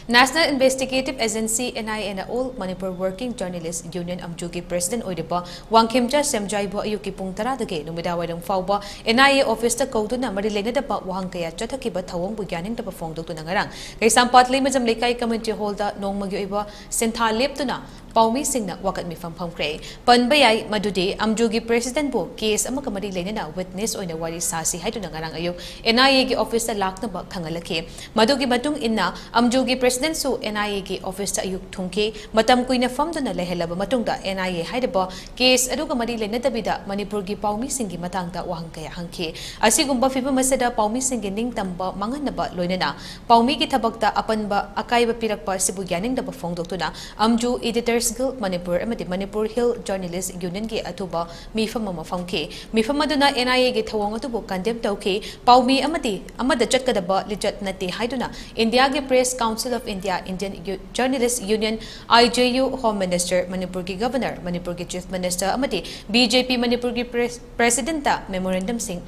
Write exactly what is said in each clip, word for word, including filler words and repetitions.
National Investigative Agency, N I A ꯅ All Manipur Working Journalist Union, ꯑꯝꯖꯨꯒꯤ president ꯑꯣꯏꯔꯤꯕ ꯋꯥꯡꯈꯦꯝꯆꯥ ꯁꯦꯝꯖꯥꯏꯕꯨ ꯑꯌꯨꯛꯀꯤ ꯄꯨꯡ ꯇꯔꯥꯗꯒꯤ ꯅꯨꯃꯤꯗꯥꯡꯋꯥꯏꯔꯝ ꯐꯥꯎꯕ N I A office ꯇ ꯀꯧꯗꯨꯅ ꯃꯔꯤ ꯂꯩꯅꯗꯕ ꯋꯥꯍꯪ ꯀꯌꯥ ꯆꯠꯊꯈꯤꯕ ꯊꯧꯑꯣꯡꯕꯨ ꯌꯥꯅꯤꯡꯗꯕ ꯐꯣꯡꯗꯣꯛꯇꯨꯅ ꯉꯔꯥꯡ ꯀꯩꯁꯥꯝꯄꯥꯠ ꯂꯩꯃꯖꯝ ꯂꯩꯀꯥꯏ community hall ꯗ ꯅꯣꯡꯃꯒꯤ ꯑꯣꯏꯕ ꯁꯤꯟꯊꯥ ꯂꯦꯞꯇꯨꯅ ꯄꯥꯎꯃꯤꯁꯤꯡꯅ ꯋꯥꯀꯠ ꯃꯤꯐꯝ ꯐꯝꯈ꯭ꯔꯦ꯫ ꯄꯟꯕ ꯌꯥꯏ ꯃꯗꯨꯗꯤ ꯑꯝꯖꯨꯒꯤ president ꯕꯨ case ꯑꯃꯒ ꯃꯔꯤ ꯂꯩꯅꯅ witness ꯑꯣꯏꯅ ꯋꯥꯔꯤ ꯁꯥꯁꯤ ꯍꯥꯏꯗꯨꯅ ꯉꯔꯥꯡ ꯑꯌꯨꯛ N I A ꯒꯤ office ꯇ ꯂꯥꯛꯅꯕ ꯈꯪꯍꯜꯂꯛꯈꯤ꯫ ꯃꯗꯨꯒꯤ ꯃꯇꯨꯡ ꯏꯟꯅ ꯑꯝꯖꯨꯒꯤ president ꯁꯨ N I A ꯒꯤ office ꯇ ꯑꯌꯨꯛ ꯊꯨꯡꯈꯤ꯫ ꯃꯇꯝ ꯀꯨꯏꯅ ꯐꯝꯗꯨꯅ ꯂꯩꯍꯜꯂꯕ ꯃꯇꯨꯡꯗ N I A ꯍꯥꯏꯔꯤꯕ case ꯑꯗꯨꯒ ꯃꯔꯤ ꯂꯩꯅꯗꯕꯤꯗ ꯃꯅꯤꯄꯨꯔꯒꯤ ꯄꯥꯎꯃꯤꯁꯤꯡꯒꯤ ꯃꯇꯥꯡꯗ ꯋꯥꯍꯪ ꯀꯌꯥ ꯍꯪꯈꯤ꯫ ꯑꯁꯤꯒꯨꯝꯕ ꯐꯤꯚꯝ ꯑꯁꯤꯗ ꯄꯥꯎꯃꯤꯁꯤꯡꯒꯤ ꯅꯤꯡꯇꯝꯕ ꯃꯥꯡꯍꯟꯅꯕ ꯂꯣꯏꯅꯅ ꯄꯥꯎꯃꯤꯒꯤ ꯊꯕꯛꯇ ꯑꯄꯟꯕ ꯑꯀꯥꯏꯕ ꯄꯤꯔꯛꯄ ꯑꯁꯤꯕꯨ ꯌꯥꯅꯤꯡꯗꯕ ꯐꯣꯡꯗꯣꯛꯇꯨꯅ ꯑꯝꯖꯨ Editors Guild ꯃꯅꯤꯄꯨꯔ ꯑꯃꯗꯤ ꯃꯅꯤꯄꯨꯔ Hill Journalist Union ꯒꯤ ꯑꯊꯨꯕ ꯃꯤꯐꯝ ꯑꯃ ꯐꯝꯈꯤ꯫ ꯃꯤꯐꯝ ꯑꯗꯨꯅ N I A ꯒꯤ ꯊꯧꯑꯣꯡ ꯑꯗꯨꯕꯨ condemn ꯇꯧꯈꯤ꯫ ꯄꯥꯎꯃꯤ ꯑꯃꯗꯤ ꯑꯃꯗ ꯆꯠꯀꯗꯕ ꯂꯤꯆꯠ ꯅꯠꯇꯦ ꯍꯥꯏꯗꯨꯅ ꯏꯟꯗꯤꯌꯥꯒꯤ Press Council of India, Indian U- Journalist Union, I J U, Home Minister, ꯃꯅꯤꯄꯨꯔꯒꯤ Governor, ꯃꯅꯤꯄꯨꯔꯒꯤ Chief Minister ꯑꯃꯗꯤ B J P ꯃꯅꯤꯄꯨꯔꯒꯤ Pres- President ꯇ memorandum ꯁꯤꯡ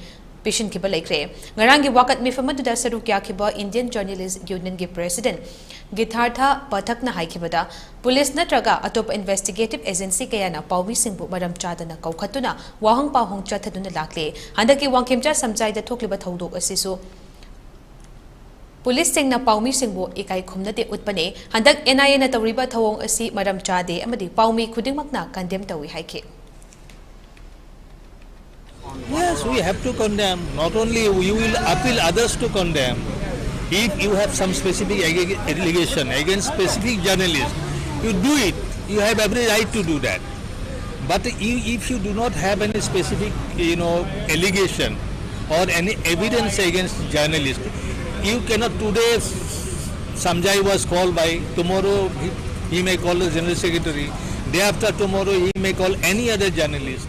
ꯄꯤꯁꯤꯟꯈꯤꯕ ꯂꯩꯈ꯭ꯔꯦ꯫ ꯉꯔꯥꯡꯒꯤ ꯋꯥꯀꯠ ꯃꯤꯐꯝ ꯑꯗꯨꯗ ꯁꯔꯨꯛ ꯌꯥꯈꯤꯕ Indian Journalist Union ꯒꯤ President ꯒꯤꯊꯥꯔꯊ ꯄꯊꯛꯅ ꯍꯥꯏꯈꯤꯕꯗ, ꯄꯨꯂꯤꯁ ꯅꯠꯇ꯭ꯔꯒ ꯑꯇꯣꯞꯄ investigative agency ꯀꯌꯥꯅ ꯄꯥꯎꯃꯤꯁꯤꯡꯕꯨ ꯃꯔꯝ ꯆꯥꯗꯅ ꯀꯧꯈꯠꯇꯨꯅ ꯋꯥꯍꯪ ꯄꯥꯎꯍꯪ ꯆꯠꯊꯗꯨꯅ ꯂꯥꯛꯂꯦ꯫ ꯍꯟꯗꯛꯀꯤ ꯋꯥꯡꯈꯦꯝꯆꯥ ꯁꯝꯖꯥꯏꯗ ꯊꯣꯛꯂꯤꯕ ꯊꯧꯗꯣꯛ ꯑꯁꯤꯁꯨ ꯄꯨꯂꯤꯁꯁꯤꯡꯅ ꯄꯥꯎꯃꯤꯁꯤꯡꯕꯨ ꯏꯀꯥꯏ ꯈꯨꯝꯅꯗꯦ ꯎꯠꯄꯅꯦ꯫ ꯍꯟꯗꯛ N I A ꯅ ꯇꯧꯔꯤꯕ ꯊꯧꯑꯣꯡ ꯑꯁꯤ ꯃꯔꯝ ꯆꯥꯗꯦ ꯑꯃꯗꯤ ꯄꯥꯎꯃꯤ ꯈꯨꯗꯤꯡꯃꯛꯅ condemn ꯇꯧꯏ ꯍꯥꯏꯈꯤ꯫ Yes, we have to condemn. Not only you will appeal others to condemn. If you have some specific ag- allegation against specific journalist, you do it. You have every right to do that. But you, if you do not have any specific, you know, allegation or any evidence against journalist, you cannot today Samjay was called by, tomorrow he, he may call the general secretary, day after tomorrow he may call any other journalist.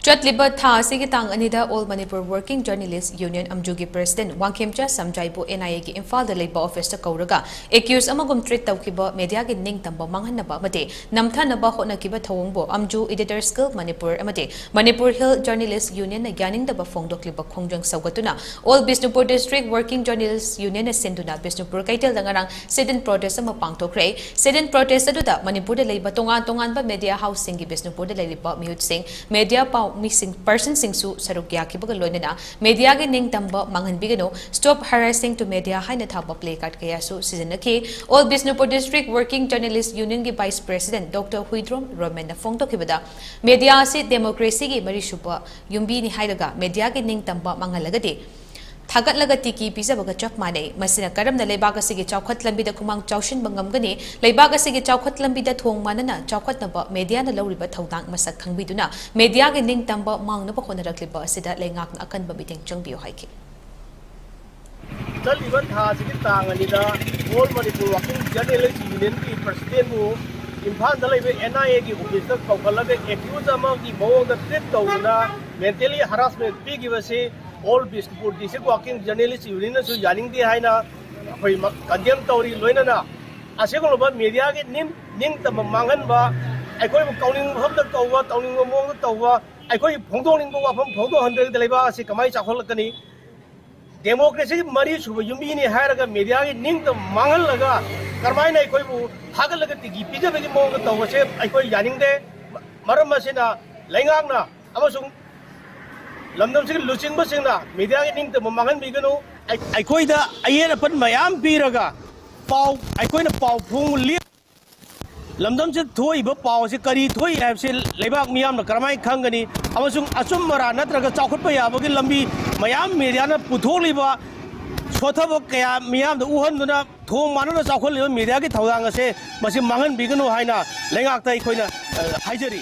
ꯆꯠꯂꯤꯕ ꯊꯥ ꯑꯁꯤꯒꯤ ꯇꯥꯡ ꯑꯅꯤꯗ All Manipur Working Journalist Union, ꯑꯝꯖꯨꯒꯤ president Wangkhemcha ꯁꯝꯖꯥꯏꯕꯨ NIAꯒꯤ ꯏꯝꯐꯥꯜꯗ ꯂꯩꯕ officeꯇ ꯀꯧꯔꯒ accuse ꯑꯃꯒꯨꯝ treat ꯇꯧꯈꯤꯕ mediaꯒꯤ ꯅꯤꯡꯇꯝꯕ ꯃꯥꯡꯍꯟꯅꯕ ꯑꯃꯗꯤ ꯅꯝꯊꯅꯕ ꯍꯣꯠꯅꯈꯤꯕ ꯊꯧꯑꯣꯡꯕꯨ ꯑꯝꯖꯨ Editors Guild Manipur ꯑꯃꯗꯤ Manipur Hill Journalist Unionꯅ ꯌꯥꯅꯤꯡꯗꯕ ꯐꯣꯡꯗꯣꯛꯂꯤꯕ ꯈꯣꯡꯖꯪ ꯁꯧꯒꯠꯇꯨꯅ All Bishnupur District Working Journalist Unionꯅ ꯁꯤꯟꯗꯨꯅ ꯕꯤꯁꯅꯨꯄꯨꯔ ꯀꯩꯊꯦꯜꯗ ꯉꯔꯥꯡ sit-in protest ꯑꯃ ꯄꯥꯡꯊꯣꯛꯈ꯭ꯔꯦ꯫ Sit-in protest ꯑꯗꯨꯗ ꯃꯅꯤꯄꯨꯔꯗ ꯂꯩꯕ ꯇꯣꯉꯥꯟ ꯇꯣꯉꯥꯟꯕ media houseꯁꯤꯡꯒꯤ ꯕꯤꯁꯅꯨꯄꯨꯔꯗ ꯂꯩꯔꯤꯕ ꯃꯤꯍꯨꯠꯁꯤꯡ, media ꯄꯥꯎꯃꯤꯁꯤꯡ, personꯁꯤꯡꯁꯨ ꯁꯔꯨꯛ ꯌꯥꯈꯤꯕꯒ ꯂꯣꯏꯅꯅ mediaꯒꯤ ꯅꯤꯡꯇꯝꯕ ꯃꯥꯡꯍꯟꯕꯤꯒꯅꯨ, Stop Harassing to Media ꯍꯥꯏꯅ ꯊꯥꯕ placard ꯀꯌꯥꯁꯨ ꯁꯤꯖꯤꯟꯅꯈꯤ꯫ All Bishnupur District Working Journalist Unionꯒꯤ Vice President Doctor Huidrom ꯔꯣꯃꯦꯟꯅ ꯐꯣꯡꯗꯣꯛꯈꯤꯕꯗ, media ꯑꯁꯤ democracyꯒꯤ ꯃꯔꯤꯁꯨꯕ ꯌꯨꯝꯕꯤꯅꯤ ꯍꯥꯏꯔꯒ mediaꯒꯤ ꯅꯤꯡꯇꯝꯕ ꯃꯥꯡꯍꯜꯂꯒꯗꯤ ꯊꯥꯒꯠꯂꯒ ꯇꯤꯀꯤ ꯄꯤꯖꯕꯒ ꯆꯞ ꯃꯥꯟꯅꯩ꯫ ꯃꯁꯤꯅ ꯀꯔꯝꯅ ꯂꯩꯕꯥꯛ ꯑꯁꯤꯒꯤ ꯆꯥꯎꯈꯠ ꯂꯝꯕꯤꯗ ꯈꯨꯃꯥꯡ ꯆꯥꯎꯁꯤꯟꯕ ꯉꯝꯒꯅꯤ? ꯂꯩꯕꯥꯛ ꯑꯁꯤꯒꯤ ꯆꯥꯎꯈꯠ ꯂꯝꯕꯤꯗ ꯊꯣꯡ ꯃꯥꯟꯅꯅ ꯆꯥꯎꯈꯠꯅꯕ mediaꯅ ꯂꯧꯔꯤꯕ ꯊꯧꯗꯥꯡ ꯃꯁꯛ ꯈꯪꯕꯤꯗꯨꯅ mediaꯒꯤ ꯅꯤꯡꯇꯝꯕ ꯃꯥꯡꯅꯕ ꯍꯣꯠꯅꯔꯛꯂꯤꯕ ꯑꯁꯤꯗ ꯂꯩꯉꯥꯛꯅ ꯑꯀꯟꯕ ꯃꯤꯠꯌꯦꯡ ꯆꯪꯕꯤꯌꯨ ꯍꯥꯏꯈꯤ꯫ ꯆꯠꯂꯤꯕ ꯊꯥ ꯑꯁꯤꯒꯤ ꯇꯥꯡ ꯑꯅꯤꯗ All Manipur Working Journalist Unionꯒꯤ presidentꯕꯨ ꯏꯝꯐꯥꯜꯗ ꯂꯩꯕ NIAꯒꯤ officeꯇ ꯀꯧꯈꯠꯂꯒ accuse ꯑꯃꯒꯤ ꯃꯑꯣꯡꯗ treat ꯇꯧꯗꯨꯅ mentally harassment ꯄꯤꯈꯤꯕꯁꯤ All Bishnupur District Working Journalist Unionꯅꯁꯨ ꯌꯥꯅꯤꯡꯗꯦ ꯍꯥꯏꯅ ꯑꯩꯈꯣꯏ ꯃ-, condemn ꯇꯧꯔꯤ꯫ ꯂꯣꯏꯅꯅ ꯑꯁꯤꯒꯨꯝꯂꯕ mediaꯒꯤ ꯅꯤꯡ-, ꯅꯤꯡꯇꯝꯕ ꯃꯥꯡꯍꯟꯕ, ꯑꯩꯈꯣꯏꯕꯨ ꯀꯧꯅꯤꯡꯕ ꯃꯐꯝꯗ ꯀꯧꯕ, ꯇꯧꯅꯤꯡꯕ ꯃꯑꯣꯡꯗ ꯇꯧꯕ, ꯑꯩꯈꯣꯏ ꯐꯣꯡꯗꯣꯛꯅꯤꯡꯕ ꯋꯥꯐꯝ ꯐꯣꯡꯗꯣꯛꯍꯟꯗ꯭ꯔꯒꯗꯤ ꯂꯩꯕꯥꯛ ꯑꯁꯤ ꯀꯃꯥꯏꯅ ꯆꯥꯎꯈꯠꯂꯛꯀꯅꯤ? Democracyꯒꯤ ꯃꯔꯤ ꯁꯨꯕ ꯌꯨꯝꯕꯤꯅꯤ ꯍꯥꯏꯔꯒ mediaꯒꯤ ꯅꯤꯡꯇꯝꯕ ꯃꯥꯡꯍꯜꯂꯒ ꯀꯔꯝꯍꯥꯏꯅ ꯑꯩꯈꯣꯏꯕꯨ ꯊꯥꯒꯠꯂꯒ ꯇꯤꯀꯤ ꯄꯤꯖꯕꯒꯤ ꯃꯑꯣꯡꯗ ꯇꯧꯕꯁꯦ ꯑꯩꯈꯣꯏ ꯌꯥꯅꯤꯡꯗꯦ꯫ ꯃꯔꯝ ꯑꯁꯤꯅ ꯂꯩꯉꯥꯛꯅ ꯑꯃꯁꯨꯡ ꯂꯝꯗꯝꯁꯤꯒꯤ ꯂꯨꯆꯤꯡꯕꯁꯤꯡꯅ mediaꯒꯤ ꯅꯤꯡꯇꯝꯕ ꯃꯥꯡꯍꯟꯕꯤꯒꯅꯨ꯫ ꯑꯩ-, ꯑꯩꯈꯣꯏꯗ ꯑꯌꯦꯠ ꯑꯄꯟ ꯃꯌꯥꯝ ꯄꯤꯔꯒ ꯄꯥꯎ, ꯑꯩꯈꯣꯏꯅ ꯄꯥꯎ ꯐꯣꯡꯕ ꯂꯦꯞ-, ꯂꯝꯗꯝꯁꯤꯗ ꯊꯣꯛꯏꯕ ꯄꯥꯎ ꯑꯁꯤ ꯀꯔꯤ ꯊꯣꯛꯏ ꯍꯥꯏꯕꯁꯤ ꯂꯩꯕꯥꯛ ꯃꯤꯌꯥꯝꯅ ꯀꯔꯝꯍꯥꯏꯅ ꯈꯪꯒꯅꯤ? ꯑꯃꯁꯨꯡ ꯑꯆꯨꯝ ꯑꯔꯥꯟ ꯅꯠꯇ꯭ꯔꯒ ꯆꯥꯎꯈꯠꯄ ꯌꯥꯕꯒꯤ ꯂꯝꯕꯤ ꯃꯌꯥꯝ mediaꯅ ꯄꯨꯊꯣꯛꯂꯤꯕ ꯁꯣꯠꯊꯕ ꯀꯌꯥ ꯃꯤꯌꯥꯝꯗ ꯎꯍꯟꯗꯨꯅ ꯊꯣꯡ ꯃꯥꯟꯅꯅ ꯆꯥꯎꯈꯠꯂꯤꯕ mediaꯒꯤ ꯊꯧꯗꯥꯡ ꯑꯁꯦ ꯃꯁꯤ ꯃꯥꯡꯍꯟꯕꯤꯒꯅꯨ ꯍꯥꯏꯅ ꯂꯩꯉꯥꯛꯇ ꯑꯩꯈꯣꯏꯅ, ꯑ, ꯍꯥꯏꯖꯔꯤ꯫